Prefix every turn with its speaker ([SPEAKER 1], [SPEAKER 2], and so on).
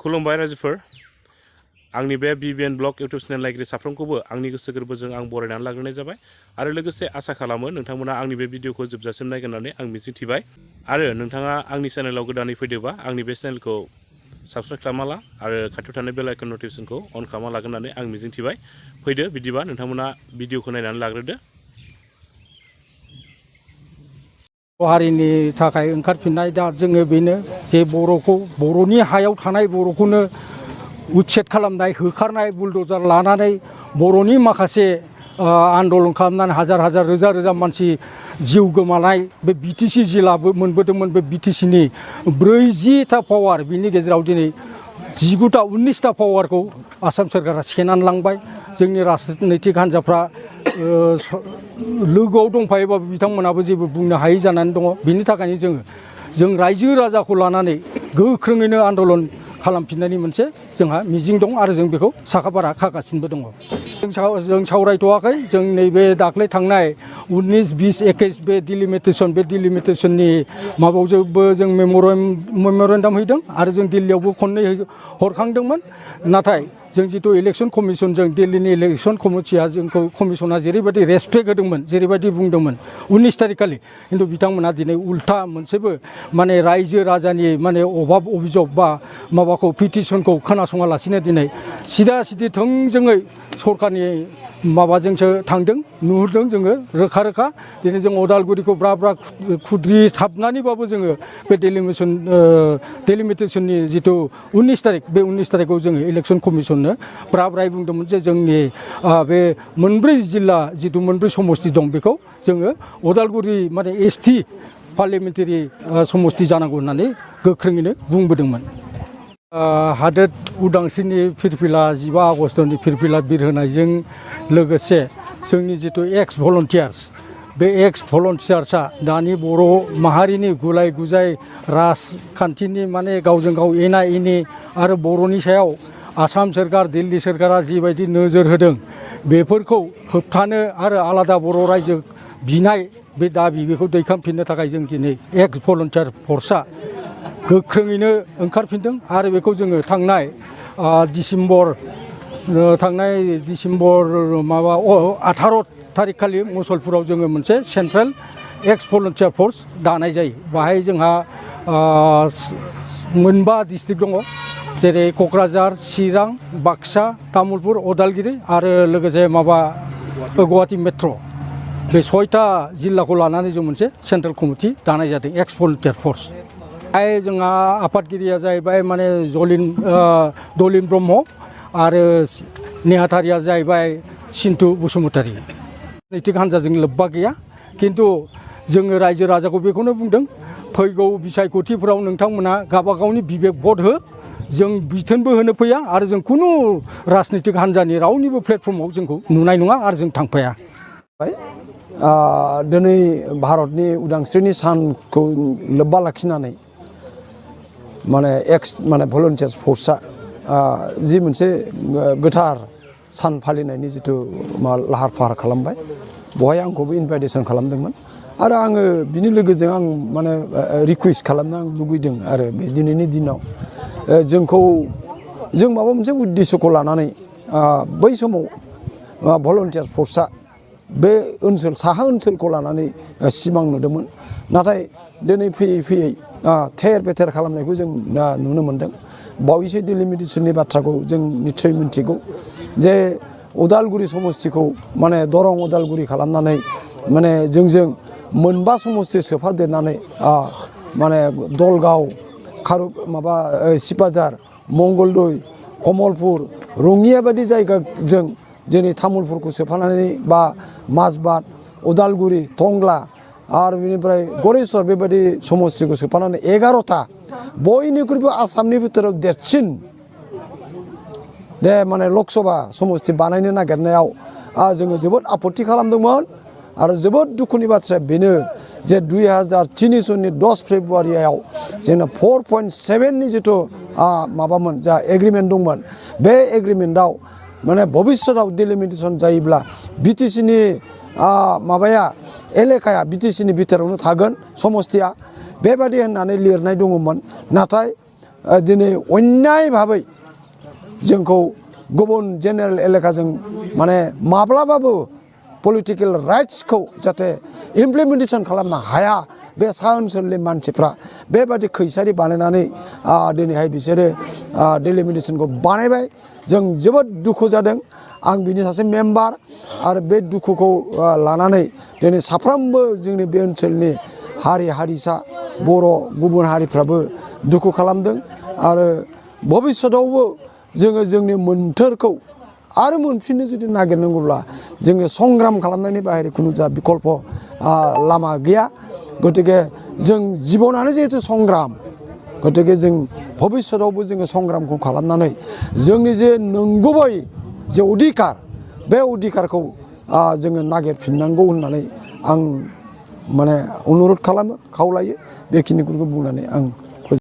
[SPEAKER 1] खुलुमबाय रायजोफोर आंनि बे BBN ब्लग इउटुब चेनेल नायगिरि साफ्रोमखौबो आंनि गोसो गोरबोजों आं बरायनानै लाग्रोनाय जाबाय आरो लोगोसे आसा खालामो नोंथांमोना आंनि बे भिडिअखौ जोबजासिम नायगोन होननानै आं मिजिंथिबाय आरो नोंथाङा आंनि चेनेलाव गोदानै फैदोंबा आंनि बे चेनेलखौ साबस्क्राइब खालामना ला आरो खाथियाव थानाय बेल आइकन नटिफिकेसनखौ अन खालामना लागोन होननानै आं मिजिंथिबाय फैदो बिदिबा नोंथांमोना भिडिअखौ नायनानै लाग्रोदो
[SPEAKER 2] हारिनि थाखाय ओंखारफिननाय दा जोङो बेनो जे बर'नि हायाव थानाय बर'खौनो उच्छेद खालामनाय होखारनाय बुलडोजार लानानै बर'नि माखासे आन्दलन खालामनानै हाजार हाजार रोजा रोजा मानसि जिउ गोमानाय बे BTC जिल्लाबो मोनबोदोंमोन बे BTCनि 40टा पावार बिनि गेजेराव दिनै 19टा पावारखौ आसाम सोरखारा सेनानै लांबाय जोंनि राजनैतिक हान्जाफ्रा लोगोआव दंफायोबाबो बिथांमोनाबो जेबो बुंनो हायै जानानै दङ बिनि थाखायनो जों रायजो राजाखौ लानानै गोख्रोङैनो आन्दलन खालामफिननायनि मोनसे जोंहा मिजिं दं आरो जों बेखौ साखाफारा खागासिनोबो दङ जों सावरायथ'वाखै जों नैबे दाख्लै थांनाय 19, 20, 21 बे डिलिमिटेसननि माबायावबो जों मेम'रेन्डाम हैदों आरो जों दिल्लीयावबो खननै हरखांदोंमोन नाथाय जों जितु इलेक्शन कमिशनजों दिल्लीनि इलेक्शन कमिशना जेरैबायदि रेसपेक्ट होदोंमोन जेरैबायदि बुंदोंमोन 19 तारिखालि खिन्थु बिथांमोना दिनै उल्था मोनसेबो माने रायजो राजानि माने अभाब अभियोग बा माबाखौ पिटिशनखौ खोनासङालासिनो दिनै सिदा सिदि थोंजोङै सरकारनि माबाजोंसो थांदों नुहुरदों जोङो रोखा रोखा दिनै जों अदालगुरिखौ ब्रा ब्रा खुद्रिथाबनानैबाबो जोङो बे डिलिमिटेसननि जितु 19 तारिख बे 19 तारिखआव जोङो इलेक्शन कमिशननो ब्रा ब्राय बुंदोंमोन जे जोंनि बे मोनब्रै जिल्ला जितु मोनब्रै समस्ति दं बेखौ जोङो अदालगुरि माने ST पार्लियामेन्टारि समस्ति जानांगौ होननानै गोख्रोङैनो बुंबोदोंमोन हादोर उदांस्रिनि फिरफिला 15 आगस्टनि फिरफिला बिरहोनायजों लोगोसे जोंनि जितु एक्स भलन्टियार्स बे एक्स भलन्टियार्सआ दानि बर' माहारिनि गुलाय गुजाय राजखान्थिनि माने गावजों गाव एना एनि आरो बर'नि सायाव आसाम सोरखार दिल्ली सोरखारा जिबायदि नोजोर होदों बेफोरखौ होबथानो आरो आलादा बर' रायजो बिनाय बे दाबि बेखौ दैखांफिननो थाखाय जों दिनै एक्स भलन्टियार फर्सआ गोख्रोङैनो ओंखारफिनदों आरो बेखौ जोङो थांनाय डिसेम्बर 18 तारिख खालि मुसलपुराव जोङो मोनसे सेन्ट्रेल एक्स भलन्टियार फर्स दानाय जायो बाहाय जोंहा 5 डिस्ट्रिक्ट दङ जेरै क'क्राझार चिरां बाक्सा तामुलपुर उदालगुरि आरो लोगोसे गुवाहाटी मेट्र' बे 6टा जिल्लाखौ लानानै जों मोनसे सेन्ट्रेल कमिटि दानाय जादों एक्स भलन्टियार फर्स जोंहा आफादगिरिया जाहैबाय माने दलिन ब्रह्म आरो नेहाथारिया जाहैबाय सिन्टु बसुमतारी राजनैतिक हान्जाजों लोब्बा गैया खिन्थु जोङो रायजो राजाखौ बेखौनो बुंदों फैगौ बिसायख'थिफोराव नोंथांमोना गावबागावनि बिबेक भट हो जों बिथोनबो होनो फैया आरो जों खुनु राजनैतिक हान्जानि रावनिबो प्लेटफर्माव जोंखौ नुनाय नङा आरो जों थांफाया
[SPEAKER 3] दिनै भारतनि उदांस्रिनि सानखौ लोब्बा लाखिनानै माने भलन्टियार्स फर्सआ जि मोनसे गोथार सान फालिनायनि जिथु लाहार फाहार खालामबाय बेवहाय आंखौबो इनभाइटेसन खालामदोंमोन आरो आङो बिनि लोगोजों आं माने रिकुवेस्ट खालामनो आं लुगैदों आरो बे दिनैनि दिनाव जों माबा मोनसे उद्देश्यखौ लानानै बै समाव भलन्टियार फर्सआ बे ओनसोल साहा ओनसोलखौ लानानै सिमां नुदोंमोन नाथाय दिनै फैयै फैयै थेर बेथेर खालामनायखौ जों नुनो मोनदों बावैसो डिलिमिटेसननि बाथ्राखौ जों निस्सय मिन्थिगौ जे उदालगुरि समस्तिखौ माने दरं उदालगुरि खालामनानै माने जोंजों 5 समस्ति सोफादेरनानै माने दलगाव सिपाझार मंगलदै कमलपुर रङिया बायदि जायगाजों जोंनि तामुलपुरखौ सोफानानै बा माजबाद उदालगुरि टंला आरो बेनिफ्राय गरेस्वर बेबायदि समस्तिखौ सोफानानै 11टा बयनिख्रुइबो आसामनि भितराव देरसिन माने लकसभा समस्ति बानायनो नागिरनायाव जोङो जोबोद आपत्ति खालामदोंमोन आरो जोबोद दुखुनि बाथ्राया बेनो जे 2003 सननि 10 फेब्रुवारियाव जोंना 4.7 नि जितु माबामोन जा एग्रिमेन्ट दंमोन बे एग्रिमेन्टआव माने भबिष्यताव डिलिमिटेसन जायोब्ला BTCनि एलेकाया BTCनि भितरावनो थागोन समस्तिया बेबादि होननानै लिरनाय दङमोन नाथाय दिनै अन्याय भाबै जोंखौ गुबुन जेनेरेल एलेकाजों माने माब्लाबाबो पलिटिकेल राइट्सखौ जाहाथे इमप्लिमेन्टेसन खालामनो हाया बे सा ओनसोलनि मानसिफ्रा बेबादि खैसारि बानायनानै दिनैहाय बिसोरो डिलिमिटेसनखौ बानायबाय जों जोबोद दुखु जादों आं बिनि सासे मेम्बार आरो बे दुखुखौ लानानै दिनै साफ्रोमबो जोंनि बे ओनसोलनि हारि हारिसा बर' गुबुन हारिफ्राबो दुखु खालामदों आरो भबिष्यतआवबो जोङो जोंनि मोन्थोरखौ आरो मोनफिननो जुदि नागिरनांगौब्ला जोङो संग्राम खालामनायनि बाहेरा खुनु जा बिकल्प लामा गैया गतिके जों जिबनानो जिहेतु संग्राम गतिके जों भबिष्यतआवबो जोङो संग्रामखौ खालामनानै जोंनि जे नंगुबै जे अधिकार बे अधिकारखौ जोङो नागिरफिननांगौ होननानै आं माने अनुरद खालामो खावलायो बेखिनिखौ बुंनानै आं